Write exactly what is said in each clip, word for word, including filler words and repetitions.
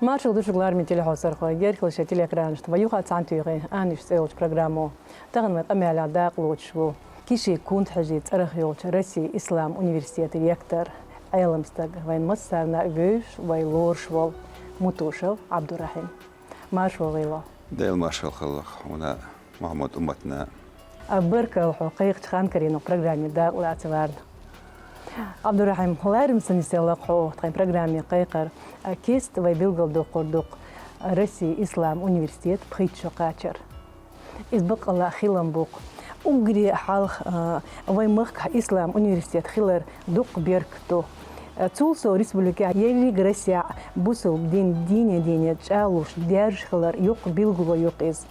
Маршал ду шуьга, лараме телехьовсархой, герхалаш телеэкранашта вай юха цхьаьнатуьйхи «Аниш» цӀи йолчу программо. Тахана вай къамелехь дакъа лоцуш ву Киши Кунт-Хьаьжин цӀарах йолчу Росси ислам университетан ректор, Ӏеламстаг, вайн массарна а вевзаш, вай лоруш волу Мутушев Ӏабдурахьим. Маршо гӀийла. Дела маршалла хуьлда хьуна, Мухьаммад, умматна. А, баркалла хьо кхайкхачу хан карийна программе дакъа лаца варна. Ӏабдурахьим, ларам сан йисина хьо тхайн программе кхайкхар. А, кеста вай билгалдоккхур ду-кх Росси ислам университет пхийтта шо кхачар. Иза баккъалла а хилам бу-кх. Уггаре а хьалха, а, вайн махкахь ислам университет хилар дуккха беркат ду. А, цул сов республикехь ерриг Россехь бусалба дин дийне-дийне чӀагӀлуш, даьржаш хилар йоккха билгало ю-кх иза.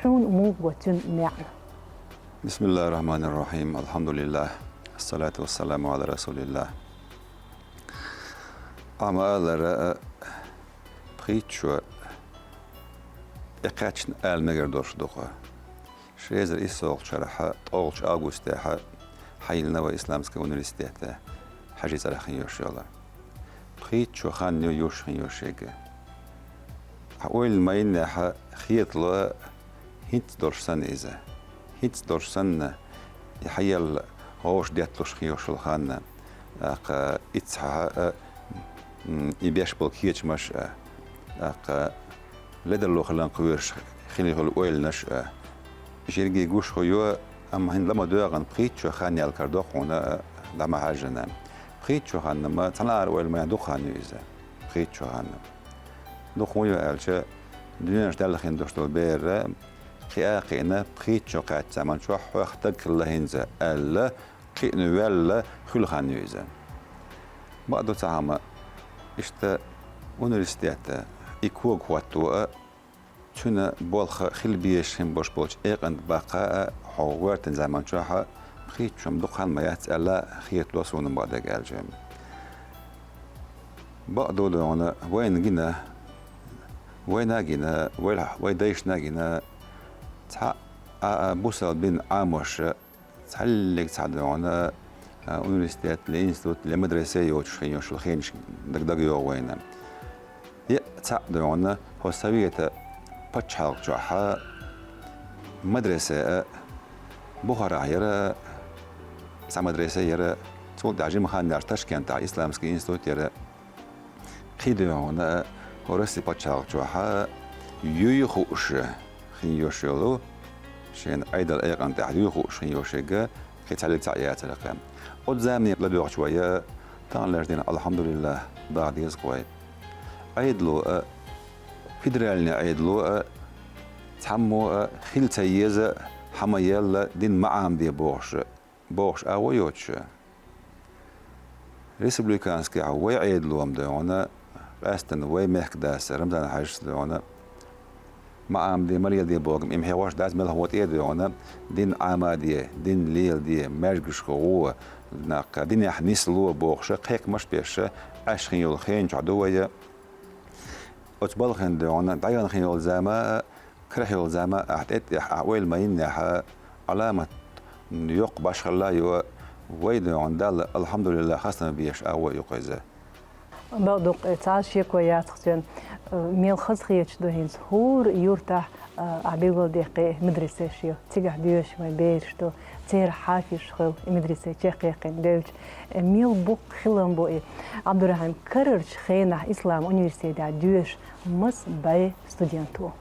Хьуна муха го цуьнан маьӀна? Бисмиллахир-рахманир-рахим. Алхьамдулиллах. Ассалату вассаламу Ӏала расулиллах. Амма алара, а, пхийтта шо тӀекхаьчна ала мегар долуш ду-кх. Ши эзар иссалгӀачу шарахь, ткъолгӀачу августехь, хьайиллина вай Исламский университет, Хьаьжин цӀарах хин йолуш йолу. Пхийтта шо хан ю юьсуш хин йолуш ерг. Хьан ойланна ма йиннехь, хетало а, хӀинца долуш санна иза. ХӀинца долуш санна, и хьаелла гӀовш детталуш хин йолуш йолу хан, тӀаккха иццахьа а, м, и беш болу кечамаш а, тӀаккха ледарло хиларна кхоьруш хила йолу ойланаш а. Жирги гуш хӀу ю, амма хӀинца ла ма доьгӀна, пхийтта шо хан яьлла карадо хьуна, дӀа ма хьаьжжина. Пхийтта шо хан-м цхьана а ойла ма ян дукха хан ю иза. Пхийтта шо хан. Дукха хӀун ю аьлча, дуьненаш даьлла хин долуш долу бер, кхин а кхиъна, пхийтта шо кхаьччу заман чохь хьох стаг хилла хӀинца аьлла, кхиъна ваьлла хуьлу хан ю иза. Бакъ ду цхьа хӀума, иштта университет, и кога хӀотто а, цуьнан болх хила безаш хин болуш болчу экъанта баккха а хьо гӀоьртина заман чохь а пхийтта шо-м дукха хан ма яц аьлла хетало суна, бакъдерг аьлча. Бакъ ду дуьйна, вайна гина, вайна а гина, вай, вай дайшна а гина, цхьа а, а, бусалба дин Ӏамош, цхьаллиг цхьа дуьйна, а, университет, я институт, я мадресе йоцуш хин йолуш йолу хенаш даг-, дага йогӀу вайна. Я цхьаъ дуьйна, хӀо Совета пачхьалкх чохь а мадресе а, Бухарахь яра, цхьа мадресе яра, цул тӀаьхьа жима хан яьлча Ташкентахь исламский институт яра. Кхин дуьйна, хӀо Росси пачхьалкх чохь а юй хууш хин йолуш йолу, шен Ӏедал экъан тӀехь юй хууш хин йолуш ерг кхин цхьаллиг цхьаъ яцара кхин. Оцу замане ладоьгӀча вай, таханлерчу дийнахь, алхьамдулиллах, даха деза-кх вай. Ӏедало а, федеральный Ӏедало а, цхьаммо а хила ца еза, хьан ма елла, дин ма Ӏамаде бохуш, бохуш агӀо йоцуш. Республиканскехь вай Ӏедало-м дуьйна, къаьсттина вай мехкдас Рамзан-Хьаьжас дуьйна, ма Ӏамаде, ма леладе боху-м, и ма хьегӀош дац мелхо тӀе а дуьйна, дин Ӏамаде, дин леладе, маьждигашка гӀо, нах динехь нисло бохуш, кхайкхамаш а беш, Ӏаш хин йолу хен чохь ду вай. Оцу балхана дуьйна дӀаяхна хин йолу зама а, карахь йолу зама а, ахь тӀе-тӀехь, ахь ойла ма йиннехь, Ӏаламат йоккха башхалла а ю, вай дуьйна Далла, алхьамдулиллах, хастам беш агӀо ю-кх иза. Бакъ ду-кх, цхьа а шеко яц-кх цуьнан, мел хазахеташ ду хӀинца хӀора юьртахь, а, ахь билгалдаьккхи мадресаш ю. Цигахь доьшуш вайн бераш ду, церан хьафизаш хуьлу, и мадресе чекхъяьккхина девлча. Мел боккха хилам бу и. Ӏабдурахьим, карарчу хенахь Ислам университетехь доьшуш маса бӀе студент ву?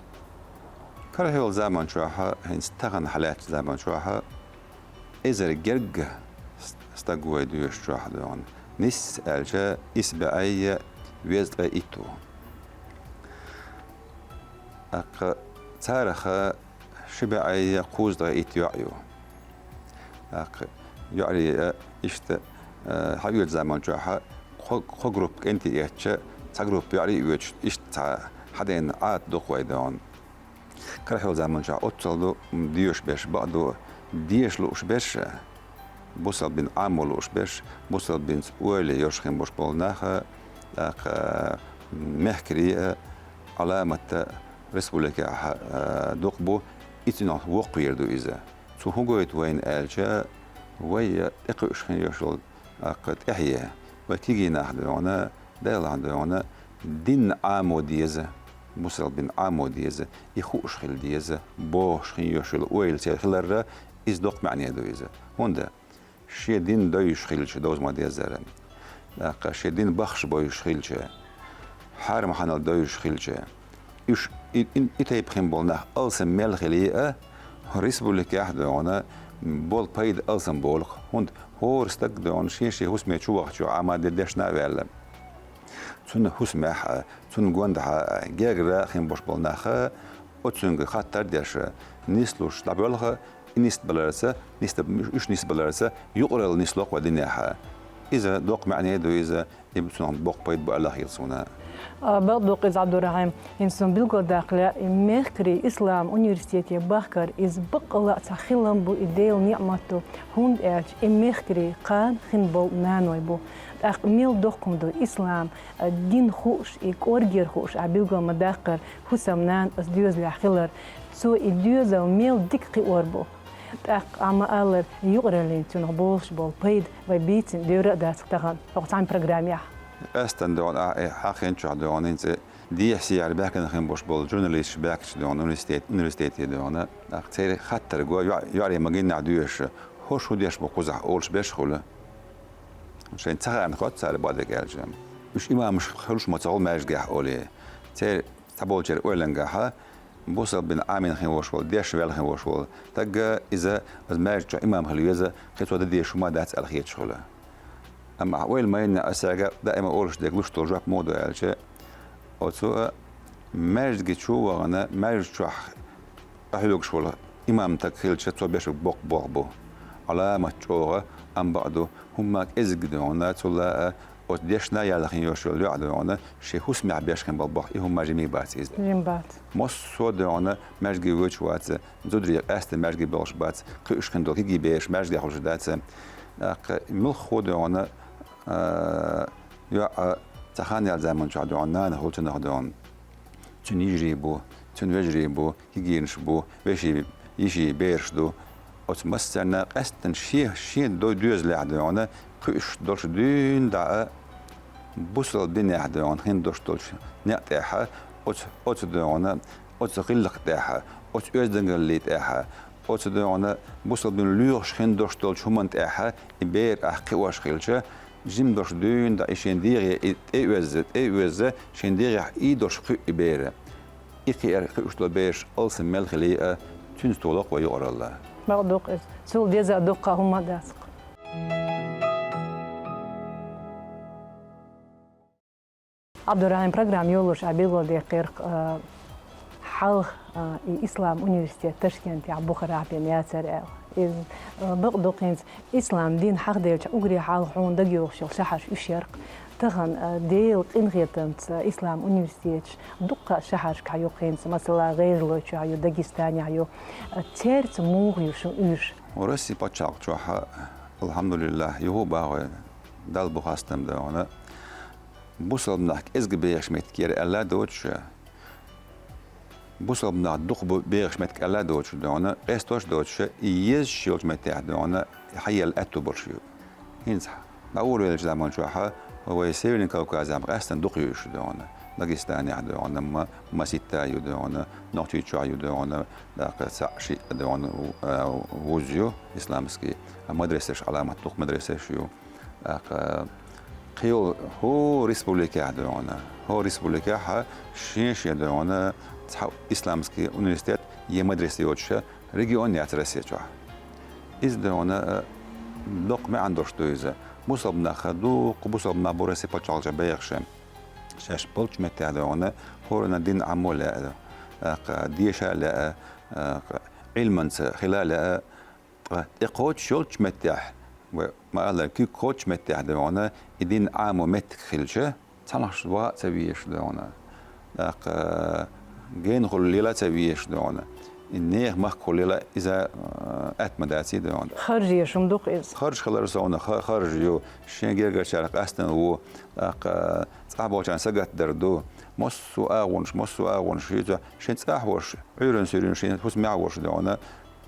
Карахь йолу заман чохь, хӀинца тахана хьалаьцначу заман чохь, эзар гергга стаг вай доьшучохь дуьйна. Нисса аьлча, исс бӀе везткъе итт ву. ТӀаккха царах ши бӀе кхузткъе итт йоӀ ю. ТӀаккха йоӀарий, а, иштта, а, хьаоьцу заман чохь кхо, кхо группа кӀентий эцча, цхьа группа йоӀарий оьцуш, иштта цхьа хьадайна Ӏадат ду-кх вай дуьйна. Карахь йолу заман чохь оццул ду, м, доьшуш берш, бакъ ду, деша лууш берш, бусалба дин Ӏамо лууш берш, бусалба динца ойла йолуш хин болуш болу нах, тӀаккха, м, мехкарий а, Ӏаламат а республикехь, а, дукха бу, и цуьнан воккхавер ду иза. Цо хӀун гойту вайна аьлча, вай тӀекхуьуш хин йолуш йолу, тӀаккха, тӀаьхье, вай кегий нах дуьйна, Делахь дуьйна, дин Ӏамо деза, бусалба дин Ӏамо деза, и хууш хила деза, бохуш хин йолуш йолу ойла церан хиларра, иза доккха маьӀне ду иза. ХӀунда шен дин довзуш хилча, довза ма-деззара, тӀаккха шен дин бахша бовзуш хилча, хьарам-хьанал довзуш хилча, уьш и, и, и тайпа хин болу нах алсам мел хилий а, республикехь а дуьйна болу пайда алсам болу-кх. ХӀунда хӀора стаг дуьйна шен-шен хӀусаме чу вахча, Ӏама де дешна а ваьлла, цуьнан хӀусамехь а, цуьнан гондахьа а гергара хин болуш болу нах а, оцуьнга хаттар а деш, нислуш дӀабоьлху, и нисбаларца, нисда-, уьш нисбаларца юкъаралла нисло-кх вайн динехь. Иза доккха маьӀне ду иза, и цунах боккха пайда бу аьлла хета суна. А, бакъду-кх иза, Ӏабдурахьим, хӀинца суна билгалдаккха лаьа, и мехкарий ислам университете бахкар, иза баккъалла а цхьа хилам бу, и Делан ниӀмат ду, хӀунда аьлча и мехкарий кхана хин болу наной бу. ТӀаккха мел доккха хӀума ду ислам, а, дин хууш, и кӀоргера хууш, ахь билгал ма-даккхара, хӀусамнана аса доьзалехь хилар, цо и доьзал мел дика кхиор бу. ТӀаккха, Ӏама аллара, юкъараллин цунах болуш болу пайда вай бийцина девр а дац-кх тахана хӀокху цхьана программехь. Къаьстина дуьйна ахь и хьахийначохь дуьйна хӀинца дехьа-сехьара баьхкина хин болуш болу журналисташ баьхкича дуьйна университет, университете дуьйна, тӀаккха церан хаттар го, йоӀ-, йоӀарий ма-гиннехь доьшуш, хӀорш хӀун деш бу кхузахь олуш берш а хуьлу. Шайна ца хаьа хӀотту цара бакъдерг аьлча. Уьш имамаш хуьлуш ма ца хуьлу маьждигехь олий. Церан цхьаболчеран ойланехь, бусалба дин Ӏамийна хин волуш волу, дешна ваьлла хин волуш волу стаг, иза, иза маьждиг чохь имам хила веза, кхин цо дан дезаш хӀума дац аьлла хеташ хуьлу. Амма ахь ойла ма йиннехь, аса цаьрга даима олуш дерг луш долу жоп муха ду аьлча, оцу а маьждиге чу а вахана, маьждиг чохь къахьоьгуш волу имам стаг хилча, цо беш боккха болх бу. Ӏаламат чӀогӀа, амма бакъ ду, хӀумма кӀезиг дуьйна, цул а оцу дешна яьлла хин йолуш йолу йоӀ дуьйна, шен хӀусамехь беш хин болу болх, и хӀумма жимий бац иза. Жимий бац. Массо а дуьйна маьждиге воьдуш вац, зударий къаьсттина маьждиге болуш бац, кхуьуш хин долу кегий бераш маьждигехь хуьлуш дац. ТӀаккха муьлхха дуьйна, а, йоӀ цхьа хан яьлла заман чохь дуьйна нана хуьлу цунах дуьйна. Цуьнан йижарий бу, цуьнан вежарий бу, кегийнаш бу, веший, йиший, бераш ду. Оцу массарна къаьсттина шен, шен до-, доьзалехь дуьйна кхуьуш долуш дуьйна дӀа а, бусалба динехь дуьйна хин долуш долчу некъ тӀехь, оцу, оцу дуьйна, оцу гӀиллакх тӀехь, оцу оьздангаллий тӀехь, оцу дуьйна бусалба дин лоьхуш хин долуш долчу хӀуманна тӀехь и бер ахь кхиош хилча, жима долуш дуьйна дӀа и шен дегӀе и тӀеоьзза, тӀеоьзза, шен дегӀехь ийдолуш кхуьу и бер. И кхиар кхуьуш долу бераш алсам мел хилий а, цуьнца толу-кх вай юкъаралла. Бакъ ду-кх иза. Цул деза дуккха хӀумма а дац-кх. Ӏабдурахьим, программа йолош ахь билгалдаьккхира-кх, а, хьалха, а, и Ислам университет Ташкентехь, Бухарахь бен яцара аьлла. Иза, а, бакъ ду-кх хӀинца, ислам дин хьахделча уггаре хьалха хьуна дагайогӀуш йолу шахьарш уьш яра-кх. Тахана, а, Делан къинхетамца ислам университеташ дуккха а шахьаршкахь ю-кх хӀинца, масала, ГӀезалойчохь ю, Дагестанехь ю. А, цаьрца муха ю шун уьш? Россия пачхьалкх чохь, алхьамдулиллахь, юха а боху вай, Далла бу хастам дуьйна, бусалба нах кӀезиг бехаш меттиг яра аьлла а доцуш, бусалба нах дукха бу-, бехаш меттиг аьлла а доцуш дуьйна, къестош а доцуш, и езаш йолчу меттехь дуьйна, хьаелла аьтту болуш ю. ХӀинца дӀаолавеллачу заман чохь вай Северный Кавказехь къаьсттина дукха ю уьш дуьйна, Дагестанехь дуьйна, ма-, масийтта ю дуьйна, Нохчийчохь ю дуьйна, тӀаккха цхьаъ-шиъ дуьйна, ву-, а, вуз ю исламский, а мадресаш, Ӏаламат дукха мадресаш ю. ТӀаккха кхин йолу хӀора республикехь дуьйна, хӀора республикехь шен-шен дуьйна цхьа исламский университет я мадраса йоцуш регион яц Россия чохь. Иза дуьйна, а, доккха маьӀна долуш ду иза. Бусалба нах, дуккха бусалба нах бу Россия пачхьалкхе бехаш. Шаьш болчу меттехь дуьйна хӀоранна дин Ӏамо лаьа, тӀаккха деша а лаьа, тӀаккха Ӏилманца хила а лаьа, ткъа тӀекхочуш йолчу меттехь, вай ма-аллара, куьг кхочучу меттехь дуьйна и дин Ӏамо меттиг хилча, цхьанхьаш ваха а ца везаш дуьйна, тӀаккха генахула лела а ца везаш дуьйна, и нехан махкахула лела иза, а, атта ма даций дуьйна. Харж еш хӀума ду-кх иза. Харж хилар совна ха-, харж ю, шен гергарчарах къаьсттина ву, тӀаккха цӀахь болчарна сагатдар ду. Массо а агӀонаш, массо а агӀонаш ю иза, шен цӀахь волуш, Ӏуьйранна суьйранна шен хӀусамехь волуш дуьйна,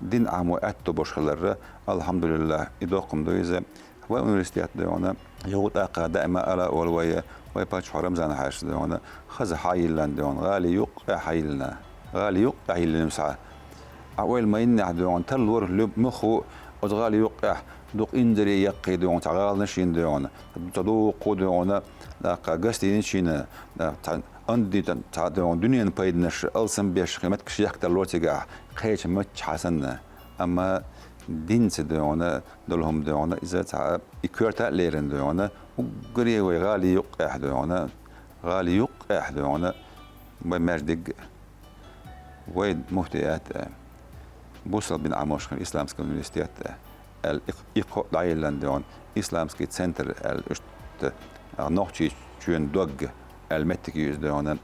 дин Ӏамо аьтто болуш хиларра, алхьамдулиллахь, и доккха хӀума ду иза. Вай университет дегӀана, югӀу тӀаккха даима ала ола вай, вай паччахьо Рамзан-хьаьжас дегӀана, хаза хьайиллан дегӀана, гӀали юккъе хьайиллина. ГӀали юккъе хьайиллина схьа. А ойла ма иннехь дегӀана, таллора люб муху, оцу гӀали юккъехь, дукха инзаре яккхий дегӀана, цхьа гӀаланаш йина дегӀана, ца дуккху дегӀана, тӀаккха гостиницаш йина, цхьа Андитан цхьа дегӀана дуьненан пайданаш алсам беш хи меттигаш яхкадалло цигахь, кхеча маччахьа санна. Амма динца дегӀана долу хӀума дегӀана иза цхьа и коьрта а лерина дегӀана, уггаре вай гӀали юккъехь дегӀана, гӀали юккъехь дегӀана, вай маьждиг а, вай муфтият а, бусалба дин Ӏамош хир исламский университет а, аьлла, и, и кхоъ дӀайиллан дегӀана, исламский центр аьлла, иштта, а, Нохчийчоьнан дог аьлла меттиг ю иза дегӀана,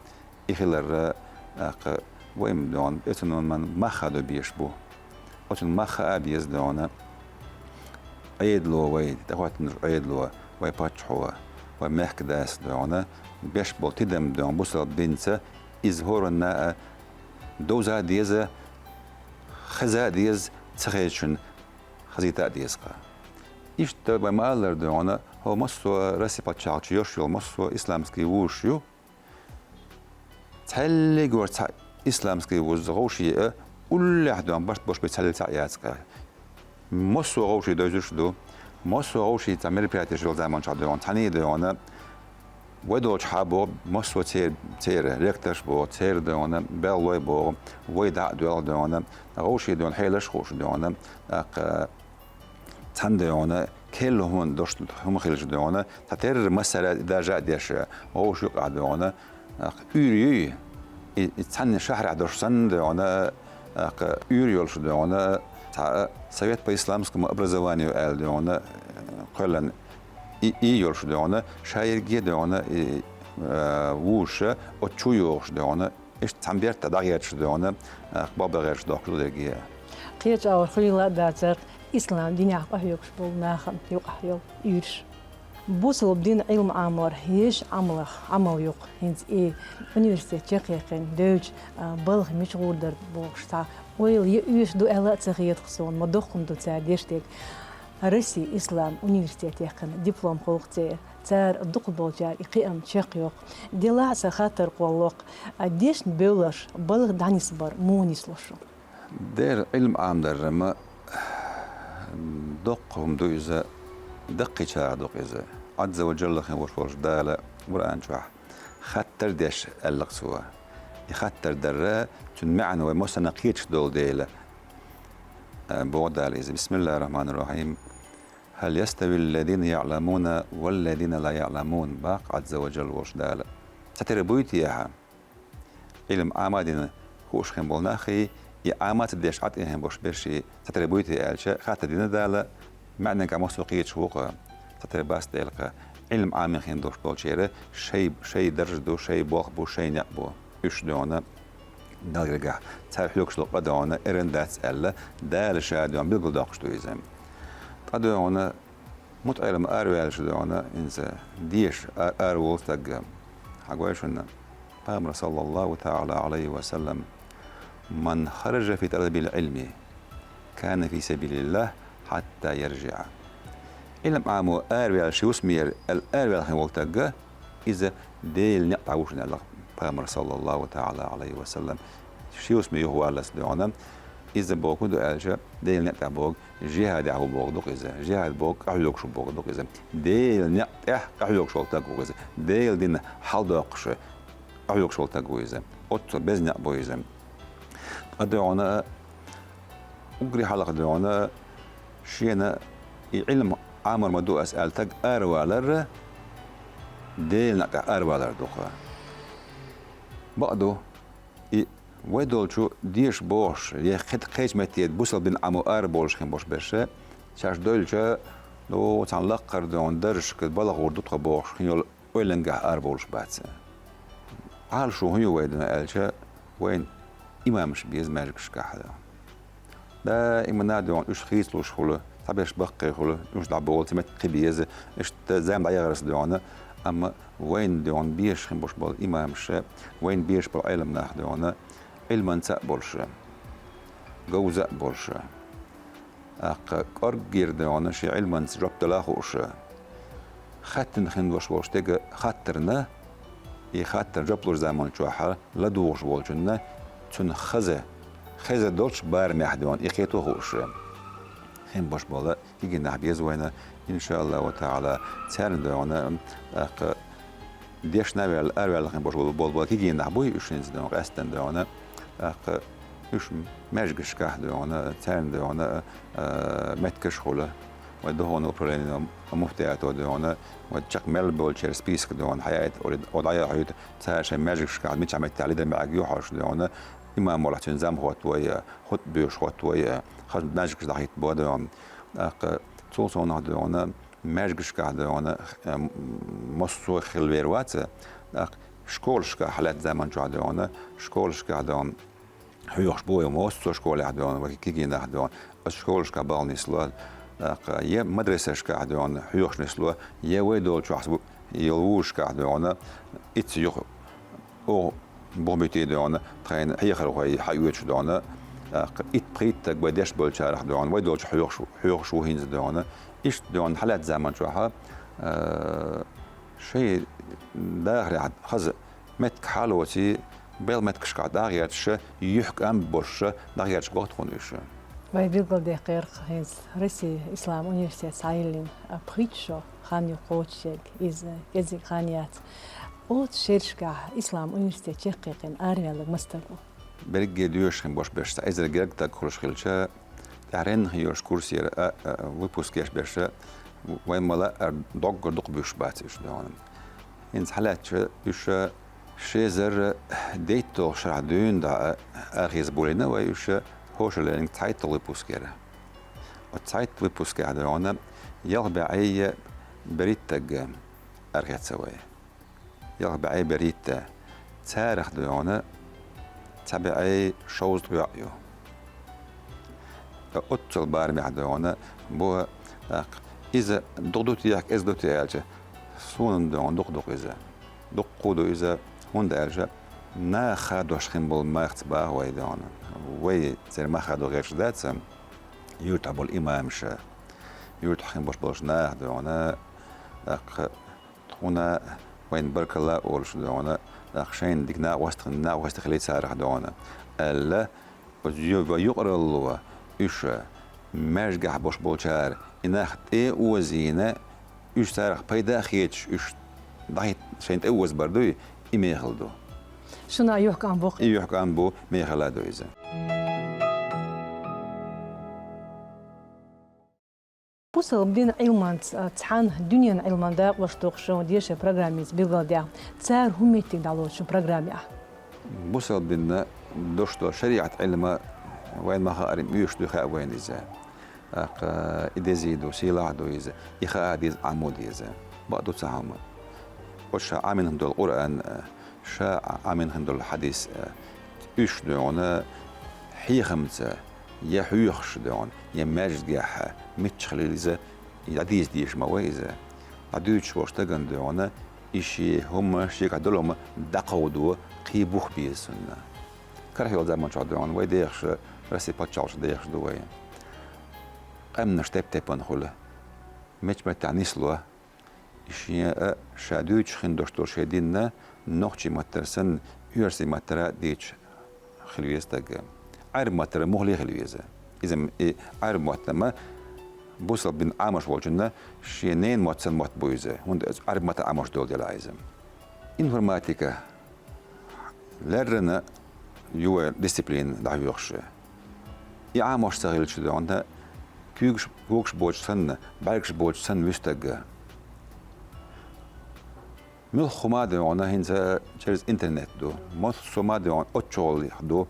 и хиларра, тӀаккха вай-м дегӀана, оцунна мах а ду безаш бу. Оцунна мах а беза дегӀана, Ӏедало вай, тӀехӀоттанаш Ӏедало, вай паччахьо, вай мехкан дас дегӀана, беш болу тидам дегӀана, бусалба динца, иза хӀоранна а довза а деза, хеза а деза, ца хезачунна хазийта а деза-кх. Иштта вай ма-аллара дегӀана, хӀо массо а Россия пачхьалкхе йолуш йолу массо а исламский вузаш ю. Цхьаллигора цхьа исламский вуз гӀовший а, уллехь дегӀана барт бош бен цхьаллиг цхьаъ яц-кх. Массо а гӀовший довзуьйтуш ду. Массо а гӀовший цхьа мероприятеш йолу заманчохь дегӀана, цхьаьний дегӀана, вай долчохь боху, массо а церан, церан ректорш боху, церан дегӀана, беллой боху, вай дӀа а доьлху дегӀана, гӀовший дегӀана, хьелаш а хууш дегӀана, тӀаккха цхьана дегӀана, керла хӀуманна дош хӀума хилча дегӀана, цхьатерра массара а даржа а деш, гӀовший юкъахь дегӀана, тӀаккха уьйр юй, и, и цхьана шахьарахь дош санна дегӀана, тӀаккха уьйр йолуш дегӀана, цхьа совет по исламскому образованию аьлла дегӀана, кхоьллина и, и йолуш дегӀана, ша ерриге дегӀана, и, а, вузаш оцу чу йогӀуш дегӀана, иштта цхьана бертахь дӀагӀерташ дегӀана, а, бакъбан гӀерташ дохкуш ду дерриге а. Кхечу агӀор хуьлийла а дацара ислам динехь къахьоьгуш болу нахана юкъахь йолу уьйраш. Бусалба дин Ӏилма Ӏамор еш Ӏамалах, Ӏамал ю-кх хӀинца и университет чекхъяьккхина девлча, а, балха мича гӀур дара бохуш цхьа ойла я оьшуш ду аьлла а ца хета-кх суна, ма доккха хӀума ду цара деш дерг. Россия ислам университет яьккхина диплом хуьлу-кх церан. Цара дукхахболчара и кхиам чекхйоккху. Делахь а сан хаттар кхоллало-кх, а, дешна бевлларш балха дӀанисбар муха нислуш ю? Дера Ӏилма Ӏамадарра ма доккха хӀума ду иза, даккхийчарах ду-кх иза. Ӏазза ва Джалла хин волуш волчу Дала Къуръан чохь хаттар деш аьлла-кх Цо. И хаттар дарра, цуьнан маьӀна вай массарна кхеташ долу дела, а, боху Дала иза. Бисмиллахир-рахманир-рахим. «Хьал яставил лазина яӀламуна вал лазина ла яӀламун», баккха Ӏазза ва Джалла волуш Дала. Цхьатерра буй те ахьа? Ӏилма Ӏама а дина хууш хин болу наххий, и Ӏама а ца деш Ӏа тӀе хин болуш берш цхьатерра буй те аьлча, хаттар дина Дала, маьӀнега массо а кхеташ ву-кх, цхьатерра бац дела-кх, Ӏилма Ӏамин хин долуш болчеран шай, шай дарж ду, шай болх бу, шай некъ бу. Уьш дегӀана Далла гергахь, цара хьоьгуш долу къа дегӀана эрна дац аьлла, Дала Ша дегӀана билгалдоккхуш ду иза. Ткъа дегӀана мутаӀеллам араваьлча дегӀана, хӀинца деша а-, араволу стаг. Хьан гой шуна, Пайхамар, саллаллаху таӀала Ӏалайхи ва саллам: «Ман хараджа фи талабил Ӏилми, кана фи сабилиллахь хьатта яржиӀа». Ӏилма Ӏамо араваьлла ши хӀусамера аьлла араваьлла хин волу стаг, иза Делан некъа тӀехь ву шуна аьлла Пайхамар, саллаллаху таӀала Ӏалайхи ва саллам. Ши хӀусаме юхаваллалц дегӀана, иза бохург ду аьлча, Делан некъа тӀехь бохург, жихӀадехь ву бохург ду-кх иза. ЖихӀад бохург къахьоьгуш ву бохург ду-кх иза. Делан некъа тӀехь къахьоьгуш волу стаг ву иза. Делан дин хьалдоккхуш къахьоьгуш волу стаг ву иза. Оццул беза некъ бу иза. Ткъа дегӀана уггаре хьалха дегӀана шена и Ӏилма Ӏамор ма ду ас аьлла стаг аравалар, Делан некъа тӀехь аравалар ду-кх. Бакъ ду, и вай долчу деша бохуш, я кхе-, кхечу метте бусалба дин Ӏамо арабовлуш хин болуш берш, шаьш девлча, ну, цхьана лаккхара дегӀана даржашка балха гӀур ду тхо бохуш хин йолу ойланехь арабовлуш бац. Ӏалашо хӀун ю вай дина аьлча, вайна имамаш беза маьждигашкахь. Даимана дегӀана уьш хийцалуш хуьлу, цхьаберш баккхий хуьлу, уьш дӀаболу, цхьа меттиг кхин беза, иштта зама дӀаяхарца дегӀана, амма вайна дегӀана безаш хин болуш болу имамаш, вайна безаш болу Ӏеламнах дегӀана, Ӏилманца а болуш, говза а болуш, ТӀаккха кӀорггера, догӀна, шен Ӏилманца жоп дала а хууш, хаьттина хинна дош волча стага хаттарна, и хаттар жоп луш заман чухь ладугӀуш волчунна, цунна хаза, хеза долча барамехь, догӀна, и кхето а хууш, хин бош бола кегий нах беза вайна, иншааллаху таӀала, царна, догӀна, тӀаккха дешна а ваьлла, араваьлла хин бош бола, бола, бола кегий нах буй уьш хӀинца, догӀна, къаьстта, догӀна, тӀаккха уьш маьждигашкахь, догӀна, царна, догӀна, а, меттигаш хуьлу. Вай духовный управленино, муфтиято, догӀна, вай чакх мел болчеран список, догӀна, хьаяйта, оли, оха дӀаяхьуьйту, цара шайн маьждигашкахь мичахь меттехь ледара маьӀарг ю хьожуш, догӀна, имам волахь цуьнан зӀамхотта вай, хутба доьшуш хотта вай, хаза маьждигаш дӀахӀиттабо, догӀна. ТӀаккха цул совнах, догӀна, маьждигашкахь, догӀна, м, массо а хила вер вац, тӀаккха школашкахь хьалаьцна заман чохь, догӀна, школашкахь, догӀна, хьоьхуш бу вай массо а школехь, догӀна, вай кегий нах, догӀна, оцу школашкахь балха нисло, тӀаккха я мадрасашкахь, догӀна, хьоьхуш нисло, я вай долчохь йолу вузашкахь, догӀна, итт-юха оха бухбуьйти, догӀна, тхайна хьехархой хьаоьцуш, догӀна, тӀаккха итт-пхийтта стаг вай деш болчарах, догӀна, вай долчу хьоьхуш, хьоьхуш ву хӀинца, догӀна. Иштта, догӀна, хьалаьцна заман чохь, а, шайн дахарехь хаза меттиг хьалоций, белхан меттигашкахь дӀагӀерташ, юьхькӀам бош дӀагӀерташ гӀо тхуна уьш. Вай билгалдаьккхира хӀинца Россин ислам университет схьайиллина, а, пхийтта шо хан ю кхочушъерг, иза кӀезиг хан яц. Оцу шерашкахь ислам университет чекхъяккхина араваьлларг маса стаг ву? Берриге доьшуш хин бош берш цхьа эзар гергга стаг хуьлуш хилча, тӀаьххьара хин йолчу курсера, а, а, выпуск еш берш, вайн ма-лаъара доггара дукха буьсуш бац уьш, догӀна. ХӀинца хьалаьцча, уьш ши эзар дейтталгӀачу шарахь дуьйна дӀа арахеца болийна вай уьш, хӀокху шарахь леринарг цхьайтталгӀа выпуск яра. Оцу цхьайтталгӀа выпускехь, догӀна, ялх бӀе берхӀитта стаг арахецна вай. Ялх бӀе берхӀитта. Царах, догӀна, цхьа бӀе шовзткъа йоӀ ю. Оццул барамехь, догӀна, бу, тӀаккха иза дукха ду техьа, кӀезиг ду техьа аьлча, суна, догӀна, дукха ду-кх иза. Дуккха а ду иза, хӀунда аьлча наха хадош хин болу махаца баха вай, догӀна. Вай церан мах хадо гӀерташ дац, юьртахь болу имамаш, юьртахь хин бош болчу наха, догӀна, тӀаккха тхуна вайна баркалла а олуш, догӀна, тӀаккха шайна дика накъостий, накъостий хили царах, догӀна, аьлла, оцу ю-, вай юкъаралло уьш маьждигехь бош болчара и нах тӀе а озийна, уьш царах пайда а хеташ, уьш дӀахӀитта шайна тӀе озабар дуй, и мехала ду. Шуна а юьхькӀам бу-кх. И юьхькӀам бу, мехала а ду иза. Бусалба динан Ӏилманца цхьаьна дуьненан Ӏилманан дакъош доккхуш шун дешаран программица билгалдаьхна. Цара хӀун меттиг дӀалоцу шун программехь? Бусалба динан дош долу шариӀат Ӏилма вайна ма-хаъара оьшуш ду, хаьа вайна иза. ТӀаккха и деза ду, сийлахь а ду иза, и хаа деза, Ӏамо деза. Бакъ ду цхьа хӀума. Оцу ша Ӏамийна хин долу Къуръан, ша Ӏамийна хин долу хьадис, уьш, догӀна, хьехамца я хьоьхуш, догӀна, я маьждигехь миччахь хилийла иза, и дӀадийца дезаш ма вай иза. ДӀадуьйцуш волчу стагана, догӀна, и шен хӀума, шегахь долу хӀума дӀакховдо, кхин бух беза цунна. Карахь йолу заман чохь, догӀна, вай дехаш, Россин пачхьалкхаш дехаш ду вай. Къаьмнаш теп-тепана хуьлу. Мичча меттехь нисло, и шен а, ша дуьйцуш хин дош долу шен динна нохчийн маттара санна, оьрсийн маттара а дийцуш хила веза стаг. Ӏаьрбийн маттара муххале а хила веза. Иза м-, и Ӏаьрбийн мотт ма бусалба дин Ӏамош волчунна шен ненан мотт санна мотт бу иза, хӀунда аьлча Ӏаьрбийн маттахь Ӏамош долу делахь иза. Информатика леррина ю вай дисциплина дӀахьоьхуш. И Ӏамош ца хилча, догӀна, куьйгаш, когаш боцуш санна, бӀаьргаш боцуш санна вуьсу стаг. Муьлхха хӀума, догӀна, хӀинца через интернет ду. Массо а хӀума, догӀна, оццул ду.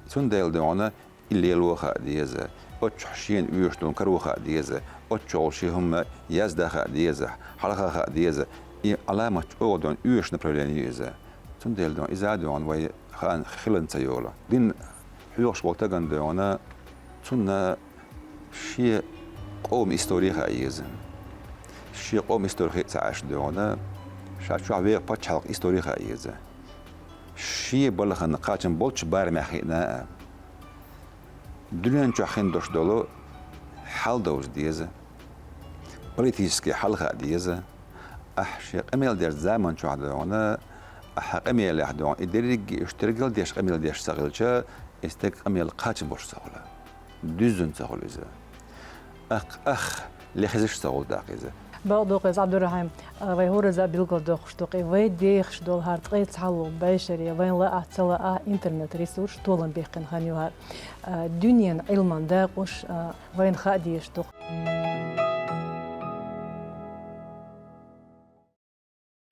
Цундела, догӀна, и лело а хаа деза, оццул шена оьшуш долу каро а хаа деза, оццул шен хӀума яздан а хаа деза, хьалха а хаа деза. И Ӏаламат чӀогӀа, догӀна, оьшуш направление ю иза. Цундела, догӀна, иза а, догӀна, вай хаана хиланца йолу. Дин хьоьхуш волу стагана, догӀна, цунна шен къоман истори а хаа еза. Шен къоман истори хиъна ца Ӏаш, догӀна, ша чохь веха пачхьалкхан истори а хаа еза. Шен балхана кхачам болчу барамехь хиъна а. Дуьнен чохь хин дош долу хьал довза деза, политический хьал хаа деза. Ахь шен къамел деш заман чохь дуьйхьана, ахьа къамелехь дуьйхьана, и дерриге уьш тергелдеш къамел деш ца хилча, и стеган къамел кхача болуш ца хуьлу. Дуьззина ца хуьлу иза. Ах, ах, лехизаш ца хуьлу даккха иза. Бакъ ду-кх иза, Ӏабдурахьим, вай хӀоразза а билгалдоккхуш ду-кх, и вай дехаш долу хӀара ткъе цхьалгӀа бӀешаре вайна лаахь а, ца лаахь а, интернет-ресурс толам баьккхина хан ю хӀара. Дуьненан Ӏилманан дакъош вайна хаа дезаш ду-кх.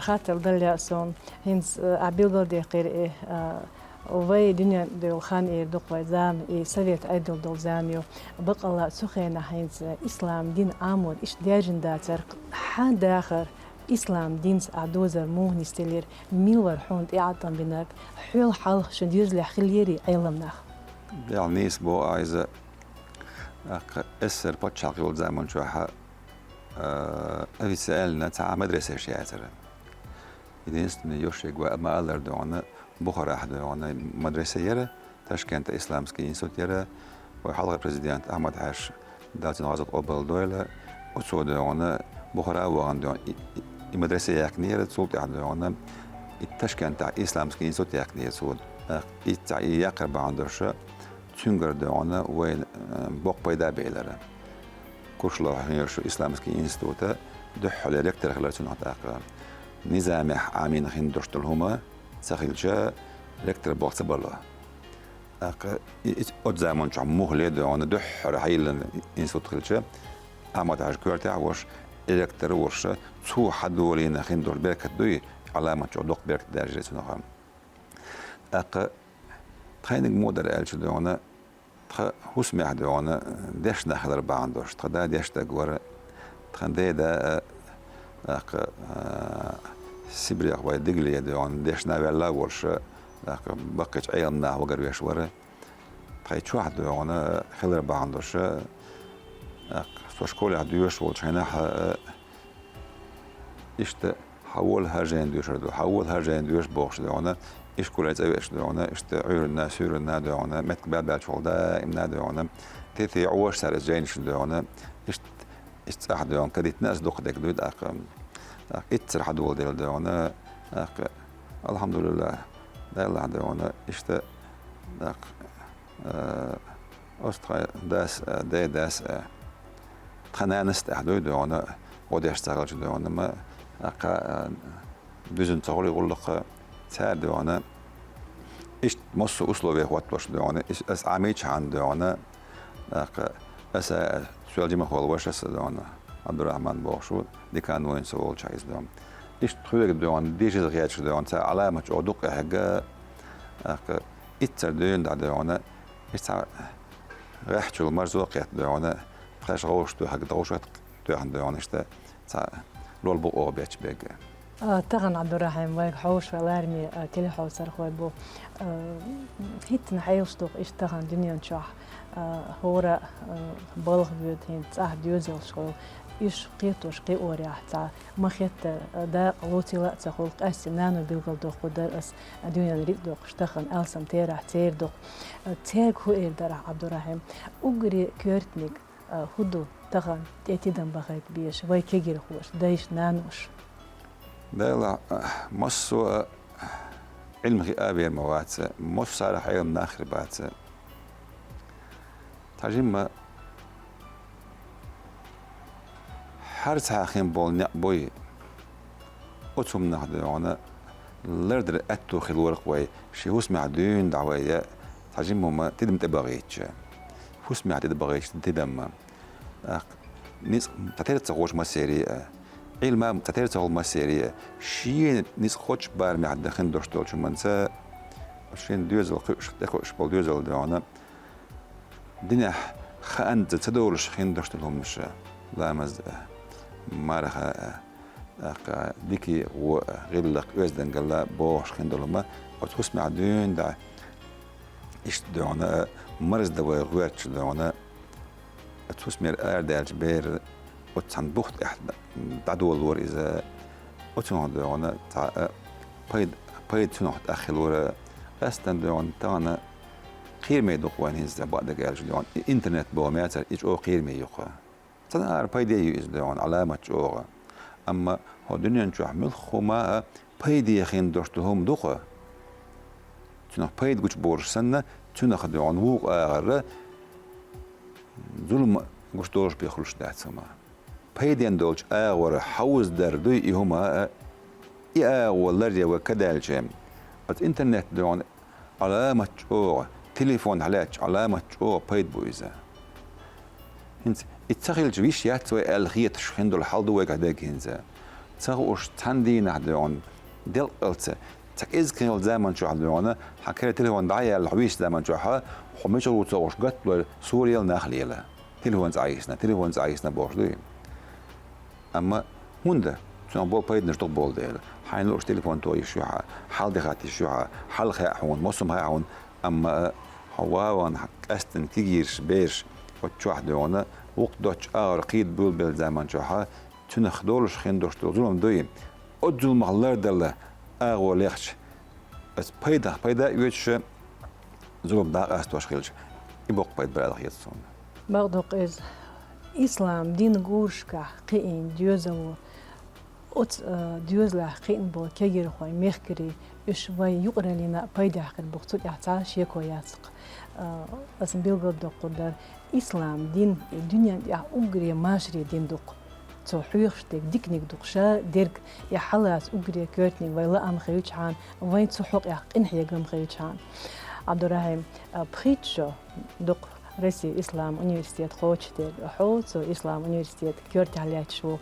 Хаттар далла а суна, хӀинца, а, билгалдаьккхира и, а, вай дуьненна девлла хан эр ду-кх вай зама, и совет Ӏедал долу зама ю. Баккъалла а цу хенахь хӀинца ислам дин Ӏамор иштта даьржина дацара. Хьан дахар ислам динца ахь дозар муха нисделира, мила вара хьуна тӀеӀаткъам бинарг, хьол хьалха шун доьзалехь хиллерий Ӏелам нах? Дела нийса боху ахь иза, тӀаккха СССР паччахьалкх йолу заман чохь а, официально цхьа а мадресаш яцара. Единственный йо шега ма-аллара дуьйхьана, Бухарахь дуьйхьана мадресе яра, Ташкента исламский институт яра, вай хьалхара президент Ахьмад-Хьаьжа, Дала цуьнан гӀазот къобалдойла, оцо дуьйхьана Бухара а вахана дуьйхьана и, и, и мадресе яьккхинера, цул тӀаьхьа дуьйхьана и Ташкентахь исламский институт яьккхинера цо. И цхьа и яккхар бахьана долуш, цуьнгара дуьйхьана вайна, э, боккха пайда а белара. Куршло хьоьжуш исламский института дуьххьара ректор хилар цунах тӀаккха. Низамехь Ӏамийна хин долуш долу хӀума ца хилча, ректор болх ца бало. ТӀаккха и, и, оцу заман чохь муххале а дуьйхьана дуьххьара хьайиллина институт хилча, Ахьмад-Хьаьжа коьртехь а волуш, и ректор а волуш, цо хьадолийна хин долуш беркат дуй, Ӏаламат чохь доккха беркат даьржира цунах. ТӀаккха тхайниг муха дара аьлча дуьйхьана, тхан хӀусамехь дуьйхьана дешна нах хилар бахьана долуш, тхан да дешна стаг вара, тхан ден да а, тӀаккха, а, Сибрех вай Дигали дуьйхьана дешна ваьлла а волуш, тӀаккха баккхийчу Ӏелам наха вагарвеш вара. Тхайн чохь дуьйхьана хилар бахьана долуш, тӀаккха со школехь доьшуш волчу хенахь а, иштта, хьан волу хӀара жайна доьшур ду, хьан волу хӀара жайна доьшу бохуш дуьйхьана, ишколе цӀа веача дуьйхьана, иштта Ӏуьйранна, суьйранна дуьйхьана, меттиг баьлла-баьллачу волу даимна дуьйхьана, тӀе-тӀе Ӏоша цара иза жайнаш дуьйхьана, иштта, иштта цӀахь дуьйхьана, кадитна аса дукха дерг дуй тӀаккха. ТӀаккха иццара хьадоладелла дуьйхьана, тӀаккха, алхьамдулиллахӀ, Даллахь дуьйхьана, иштта, тӀаккха, Э, оцу тхан дас а, ден дас а, тхан нанас а тӀехь дуй дуьйхьана, гӀо деш ца хилча дуьйхьана, ма, кха, а, дуьзна ца хуьлу гӀуллакх цара дуьйхьана, иштта массо а условия хӀоттош дуьйхьана, ис-, ас Ӏамийчхьана дуьйхьана, тӀаккха, аса а, соьлжа ма-хиллара вашас а дуьйхьана, Ӏабдурахьман бохуш ву, декан вайна со волчохь иза дуьйхьана. Иштта тхоьга дуьйхьана, дийшаза хеташ дуьйхьана, цара Ӏаламат чӀогӀа дукха эхьарг, тӀаккха, иццара дуьйна дӀа дуьйхьана, иштта цхьа гӀеххьачул марзо а кхетта дуьйхьана, тхаьш гӀовшах тоьхнарг дӀовшах тоьхна дуьйхьана, иштта цхьа лол бу оха бетташ берг. А, тахана, Ӏабдурахьим, вайга хьовсуш вай лараме, а, телехьовсархой бу. А, хӀиттина хьелаш ду-кх иштта тахана дуьнен чохь, а, хӀора, а, балха воьду хӀинца цӀахь доьзалш хуьлу. Уьш кхетош кхиорехь цхьа ма-хеттара, а, дакъа лоцийла а ца хуьлу, къаьсттина нано билгалдоккхур дара ас, а, дуьненан рицкъ доккхуш тахана алсам терахь церан ду-кх. А, цаьрга хӀун эр дара ахь, Ӏабдурахьим? Уггаре коьртаниг, а, хӀун ду тахана тӀе тидам бахийта безаш вай кегийрхоша, дайша, наноша? Делахь, а, массо а Ӏилма хиа а вер ма вац, массара а Ӏелам нах хир бац. Цхьа жимма хӀара цхьа хин болу некъ буй, оцу хӀуманах дуьйхьана лардар аьтту хилорах вай, шен хӀусамехь дуьйна дӀа вай, я цхьа жимма хӀума тидам тӀе бахийтча. ХӀусамехь тӀе бахийтча тидамма. ТӀаккха ницкъ цхьатерра ца кхочу массерий а, Ӏилма цхьатерра ца хуьлу массерий а, шена ницкъ кхоччу барамехь дан хин долуш долчу хӀуманца, шен доьзал кхуьуш, тӀекхуьуш болу доьзал дуьйхьана, динехь хаанца ца долуш хин долуш долу хӀуманаш, ламаз а, марха а, тӀаккха дика, вон а, гӀиллакх, оьздангалла бохуш хин долу хӀума, оцу хӀусамехь дуьйна дӀа, иштта дуьйхьана, марздан вай гӀоьртича дуьйхьана, оцу хӀусамера арадаьллачу бер оцу цхьана бух тӀехь дӀадолалора иза, оцунах дуьйхьана цхьа а пайда, пайда цунах тӀехь хилора, къаьсттина дуьйхьана тахана кхераме ду-кх вайна хӀинца бакъдерг аьлча, догӀан, и интернет боху мацара, и чӀогӀа кхераме ю-кх. Цхьана агӀор пайде ю иза, догӀан, Ӏаламат чӀогӀа. Амма хӀокху дуьнен чохь муьлхха хӀума а пайде хин долуш долу хӀума ду-кх. Цунах пайда гучуболуш санна, цунах, догӀан, вукху агӀор зулам гуш долуш бен хуьлуш дац хӀума. Пайденна долчу агӀор хьовзадар дуй и хӀума а, и агӀо ларъян вай кадаьлча, оцу интернет, догӀан, Ӏаламат чӀогӀа, телефон хьалаьцча Ӏаламат чӀогӀа пайда бу иза. ХӀинца и ца хилча виш яц вай аьлла хеташ хин долу хьал ду вайгахь дерг хӀинца. Ца хууш цхьана дийнахь, догӀан, делкъалца, цхьа кӀезиг хилла заман чохь, догӀан, хьан кара телефон дӀа а яьлла, хьо вийчу заман чохь, хьо мичахь ву ца хууш гатдой, сура яла, нах лела. Телефонца Ӏийсина, телефонца Ӏийсина бохуш дуй. Амма хӀунда? Цунах болу пайданаш дукха болу дела. Хьайна лууш телефон тоха йиш ю хьан, хьал де хатта йиш ю хьан, хьал хаьа хьуна, массо а хаьа хьуна, амма хьо ван-ван къаьсттина кегийраш, бераш оцу чохь, догӀан, вукху доцчу агӀор кхийда буьйлабелла заман чохь, цунах долуш хин долуш долу зулам дуй, оцу зуламах лардала агӀо лехча, аса пайдах пайда а оьцуш, зулам дӀакъастош хилча, и боккха пайда бара аьлла хета суна. Бакъдоккху иза, ислам дин гурашкахь кхиийна доьзал ву. Оцу, а, доьзалехь кхиъна болу кегийрхой, мехкарий, уьш вайн юкъараллина а пайдехь хир бу-кх, цу тӀехь цхьа а шеко яц-кх. А, аса билгалдоккхур дара, ислам дин и дуьнен тӀехь уггаре машаре дин ду-кх. Цо хьоьхуш дерг диканиг ду-кх, ша дерг, и хьалаца уггаре коьртаниг вайн лаам хилчхьана, вайн цу хьокъехь къинхьегам хилчхьана. Ӏабдурахьим, а, пхийтта шо ду-кх Россин ислам университет кхочушдерг. Хьо цу ислам университет коьртехь лаьтташ ву.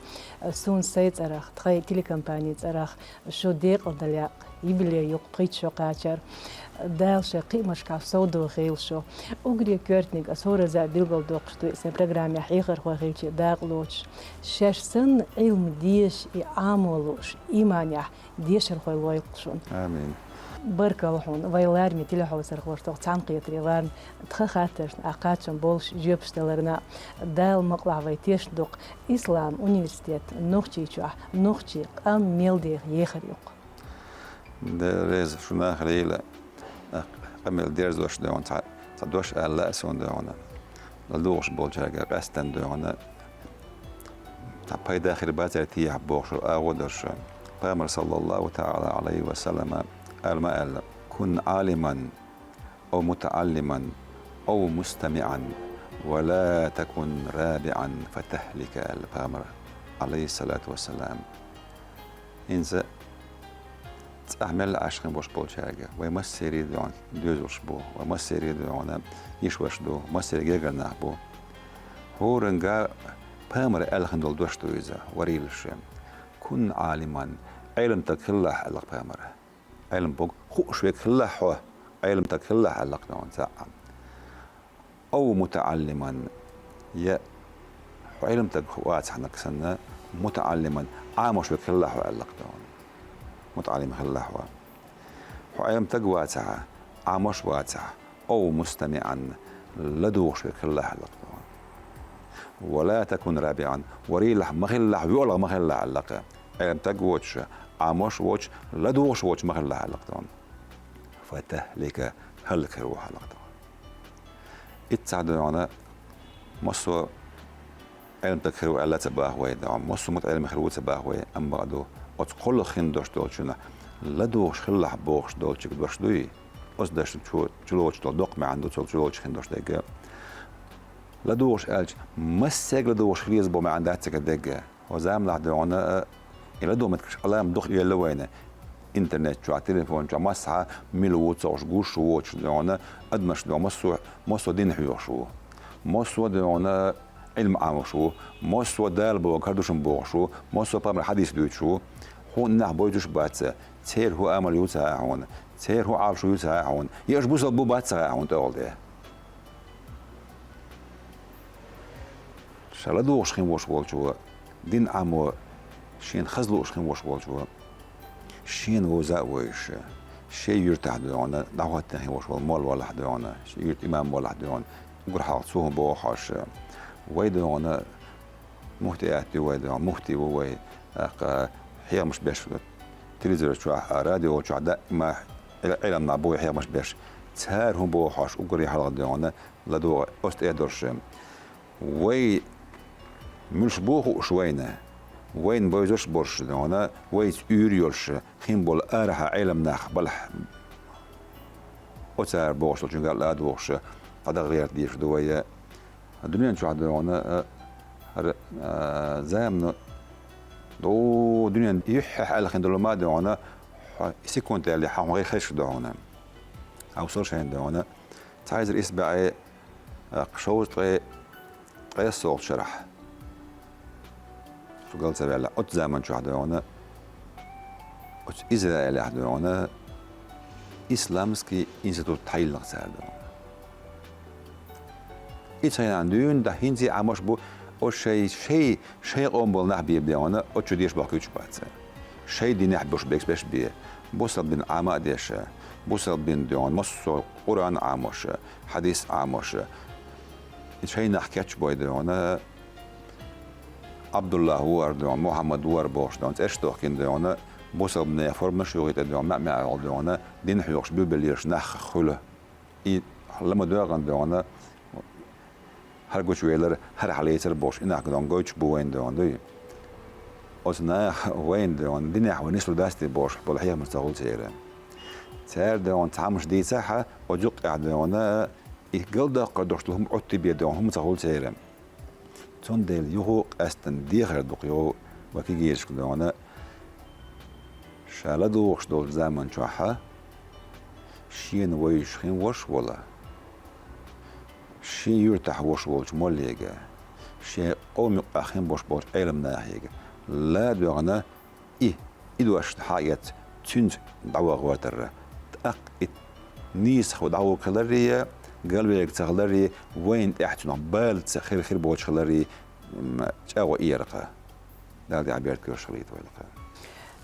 Суна сайн цӀарах, тхайн телекомпанин цӀарах шу декъалдалар, юбилей ю-кх, пхийтта шо кхачар. Дала шайн кхиамашкахь совдохийла шу. Уггаре коьртаниг аса хӀоразза а билгалдоккхуш ду и сайн программехь хьехархо хилча дакъа лоцуш. Шаьш санна Ӏилма дезаш, и Ӏамо лууш, ийманехь дешархой лойла-кх шуна. Амин. Баркалла хьуна, вайн лараме телехьовсархошна тхо цхьаьнакхетаре ларна, тхан хаттаршна ахь кхачам болуш жоьпаш даларна. Дала мукъалахь вай тешна ду-кх, ислам университет Нохчийчохь нохчийн къам мел деха ехар ю-кх. Дела реза шуна хилийла, къамел дерзош, догӀан, цхьа, цхьа дош ала лаьа суна, догӀан. ЛадугӀуш болчаьрга къаьсттина, догӀан, цхьа пайда хир бацара техьа бохуш агӀо дара шу. Пайхамар, саллаллаху таӀала Ӏалайхи ва саллама, ала ма аьлла: «Кун Ӏалиман, ав мутаӀаллиман, ав мустамиӀан, ва ла такун рабиӀан, фатахлика», аьлла Пайхамар, Ӏалайхиссалату вассалам. ХӀинца цӀахь мел Ӏаш хин болуш болчаьрга, вай массерий а, догӀан, доьзалш бу, вай массерий а, догӀан, йиш-ваша ду, массерий гергара нах бу. ХӀоранга Пайхамара аьлла хин долу дош ду иза, варийла шу. «Кун Ӏалиман», Ӏелам стаг хилалахь аьлла-кх Пайхамара. Ӏелам боху, хууш верг хилалахь хьо, Ӏелам стаг хилалахь аьлла-кх, догӀан, цхьаъ. «Ав мутаӀаллиман», я хьо Ӏелам стаг вацахьнарг санна, «мутаӀаллиман», Ӏамош верг хилалахь хьо аьлла-кх, догӀан. МутаӀаллим хилалахь хьо. Хьо Ӏелам стаг вацахь, Ӏамош вацахь, «ав мустамиӀан», ладугӀуш верг хилалахь аьлла-кх, догӀан. «Ва ла такун рабиӀан», варийлахь ма хилалахь, воьалгӀа ма хилалахь аьлла-кх. Ӏелам стаг воцуш, Ӏамош воцуш, ладугӀуш воцуш ма хилалахь аьлла-кх, догӀан. «Фатахлика», хӀаллакьхир ву хьо аьлла-кх, догӀан. Иццахь, догӀан, массо а Ӏелам стаг хир ву аьлла ца боху вай, догӀан, массо а мутаӀаллим хир ву ца боху вай, амма бакъ ду, оцу кхоалгӀа хин дош долчунна ладугӀуш хилалахь бохуш долчуьнга дош дуй? Оцу дашна чу-, чулоцуш долу доккха маьӀна ду, цул чулоцуш хин дош дерг. ЛадугӀуш аьлча, массерг ладугӀуш хила еза боху маьӀна дац цигара дерг. Хьо заманахь, догӀан, а, и ладугӀу меттигаш Ӏалам дукха йоллу вайна. Интернет чохь, телефон чохь, массахьа мила ву ца хууш, гуш воцуш, догӀан, адамаш, догӀан, массо, массо дин хьоьхуш ву. Массо, догӀан, Ӏилма Ӏамош ву. Массо Дала боху хӀара ду шуна бохуш ву. Массо пайхамаран хьадис дуьйцуш ву. Хьуна нах бойтуш а бац, церан хӀун амал ю ца хаьа хьуна, церан хӀун Ӏалашо ю ца хаьа хьуна, я аша бусалба бу бац ца хаьа хьуна тӀехула де. Ша ладугӀуш хин волуш волчо, дин Ӏамо шена хаза лууш хин волуш волчо, шена вовза а вевзаш, шен юьртахь, догӀан, дӀахӀоттийна хин волуш волу молла валахь, догӀан, шен юьртан имам валахь, догӀан, уггар хьалха цо хӀун боху хьожуш, вай, догӀан, муфтият ю вай, догӀан, муфти ву вай, тӀаккха хьехамаш беш, телевизор чохь а, радио чохь а даима Ӏел-, Ӏелам нах бу вай хьехамаш беш. Цара хӀун боху хьош уггаре хьалха дуьйна ладугӀу оцу тӀе долуш. Вай муьлш бу хууш вайна, вайна бевзаш болуш дуьйна, вайца уьйр йолуш, хин болу арахьа Ӏелам нах балахь. Оцара бохуш долчуьнга ладугӀуш, дӀадахьа гӀерта дезаш ду вай. Дуьнен чохь дуьйна, а, хӀара, а, замана, ду дуьнен юьххьехь аьлла хин долу ма дуьйна, хьо секунд аьлла, хьан гӀайр хезаш дуьйна. Хьовсал шайна дуьйна, цхьа эзар исс бӀе, а, шовзткъе ткъайоьсналгӀачу шарахь. Цу гал ца ваьлла, оцу заман чохь дуьйна, оцу Израилехь дуьйна, исламский институт тхьайиллина цара дуьйна. И цхьанна дуьйна, да хӀинца а Ӏамош бу, оцу шай, шай, шай къоман болу нах бен дуьйна, оцу чу деш бохкуьйтуш бац. Шай динехь буш бекс беш бен, бусалба дин Ӏама а деш, бусалба дин дуьйна, массо а Къуръан а Ӏамош, хьадис а Ӏамош. И шай нах кечбой дуьйна, Абдуллах ву хӀара дуьйна, Мухьаммад ву хӀара бохуш дуьйна, цӀераш тохкина дуьйна, бусалба нехан форманаш юхийта дуьйна, маьӀ-маьӀ йолу дуьйна, дин хьоьхуш билгалъеш нах хуьлу. И ла ма доьгӀна дуьйна, хӀара гучувелар, хӀара хьалецар бохуш, и нах дуьйна гойтуш бу вайна дуьйна дуй. Оцу наха вайна дуьйна, динехь вай нислур дац те бохуш болу хьехамаш ца хуьлу церан. Цара дуьйна цхьаммаш дийцахь, оцу юккъехь дуьйна, и галдоккхур долуш долу хӀума Ӏоттий бен дуьйна, хӀума ца хуьлу церан. Цундела юха а къаьстина дехар ду-кх юха вай кегийрхошка дуьйна, ша ладугӀуш долчу заман чохь шена вевзаш хин ваша волу, шен юьртахь ваша волчу моллега, шен къоман юккъехь хин болуш болчу Ӏелам нахега ла а доьгӀна, и, и дош хьаэцна, цуьнца дӀаваха гӀортарра. ТӀаккха и нийсахо дӀагӀур хиларрий, галвелларг ца хиларрий, вайна тӀехь цунах балаца хир-хир боцуш хиларрий, м, чӀагӀо эра-кха. Дала тӀехь беркате йолуш хилийта вай-кха.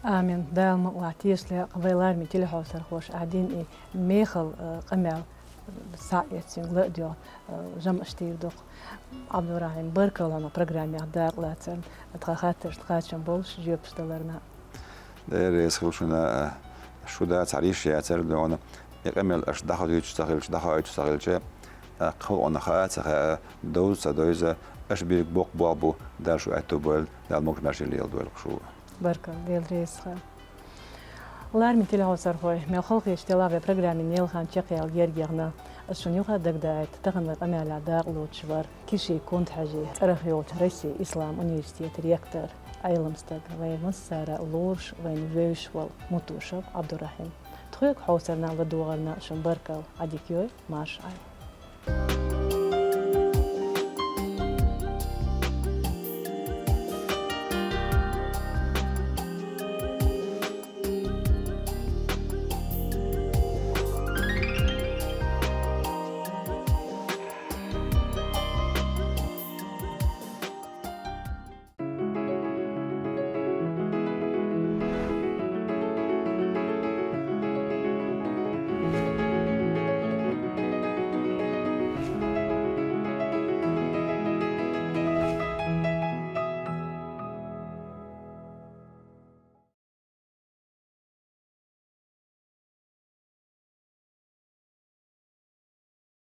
Амин. Дала мукъалахь, тешале вай лараме телехьовсархоша ахь дина и мехала, э, къамел схьаэцна, ла а доьгӀна, э, жамӀаш дийр ду-кх. Ӏабдурахьим, баркалла хьуна программехь дакъалацарна, тхан хаттаршна кхачам болуш жоьпаш даларна. Дела реза хуьлда шуна, шу дацахь йиш яцара дуьйна. И къамел аша дӀахоуьйтуш ца хилча, дӀахоуьйтуш ца хилча, тӀаккха халкъана хаа а ца хаьа, довза а ца довза, аша бийриг боккха болх бу, Дала шу аьтто бойла, Дала могуш-маьрша лелайойла-кх шу. Баркалла, Дела реза хуьлда. Лараме телехьовсархой, мел халахеташ делахь вай программин елхан чекхъяла герга яхна, ас шуна юха а дагадаийта, тахана вай къамелехь дакъа лоцуш вара Кишин Кунта-Хьаьжин цӀарах йолчу Россин ислам университетан ректор, Ӏелам стаг, вайн массара а лоруш, вайна вевзаш волу Мутушев Ӏабдурахьим. Тхоьга хьовсарна а, ладогӀарна а шуна баркалла, Ӏадика йойла, марша Ӏойла.